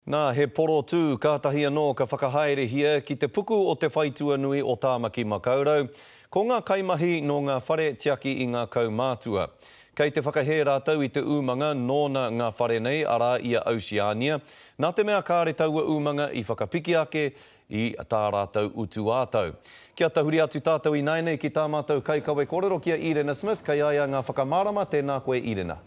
Nā, he porotū kātahi anō ka whakahaerehia ki te puku o te whaitua nui o Tāmaki Makaurau, ko ngā kaimahi nō ngā whare tiaki i ngā kaumātua. Kei te whakahē rātou i te umanga nōna ngā whare nei, arā i a Oceania, nā te mea kāre taua umanga i whakapiki ake i tā rātou utu ā-tau. Kia tahuri atu tātou ināianei ki tā mātou kaikawe kōrero ki a Īrena Smith, kei a ia ngā whakamārama, tēnā koe Īrena.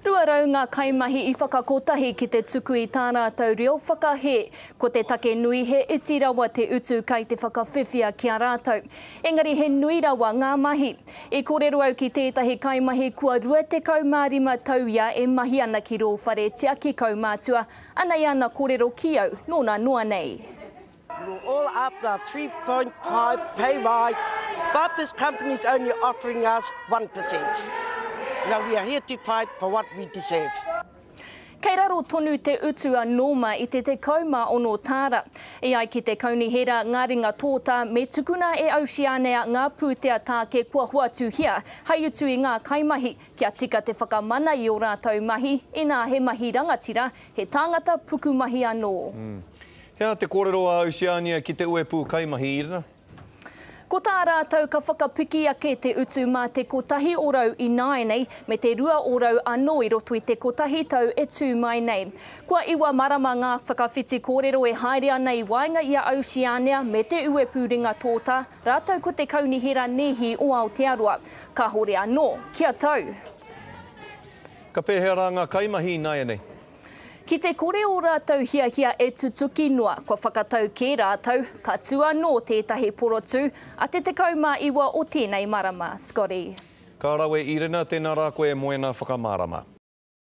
200 ngā kaimahi i whakakotahi ki te tuku i tā rātou reo whakahē. Ko te take nui he iti rawa te utu kai te whakawhiwhia ki a rātou. Engari he nui rawa ngā mahi. I kōrero au ki tētahi kaimahi kua 25 tau ia e mahi ana ki rō whare tiaki kaumātua, Anei ana korero ki au, nona noa nei. We're all up the 3.5 pay rise, but this company is only offering us 1%. Now we are here to fight for what we deserve. Kei raro tonu te utu a Norma i te 16 tāra. E ai ki te kaunihera Ngā Ringa Tōtā me tukuna e Oceania ngā pūtea tāke kua hoatuhia hei utu i ngā kaimahi, Kia tika te whakamana i ō rātou mahi, inā he mahi rangatira, he tāngata pukumahi anō. He aha te kōrero a Oceania ki te uepū kaimahi, Irina? Ko tā rātou ka whakapiki ake te utu mā te 1% ināianei me te 2% anō i roto i te kotahi tau e tū mai nei. Kua iwa marama ngā whakawhiti kōrero e haere ana i waenga i a Oceania me te uepū ringa tōtā, rātou ko te Kaunihera Nēhi o Aotearoa. Kāhore anō kia tau. Ka pēhea rā ngā kaimahi ināianei? Ki te kore ō rātou hiahia e tutuki noa, kua whakatau kē rātou, ka tū anō tētahi porotū a te 19 o tēnei marama. Scotty. Ka rawe Irina, tēnā rā koe e Moena whakamārama.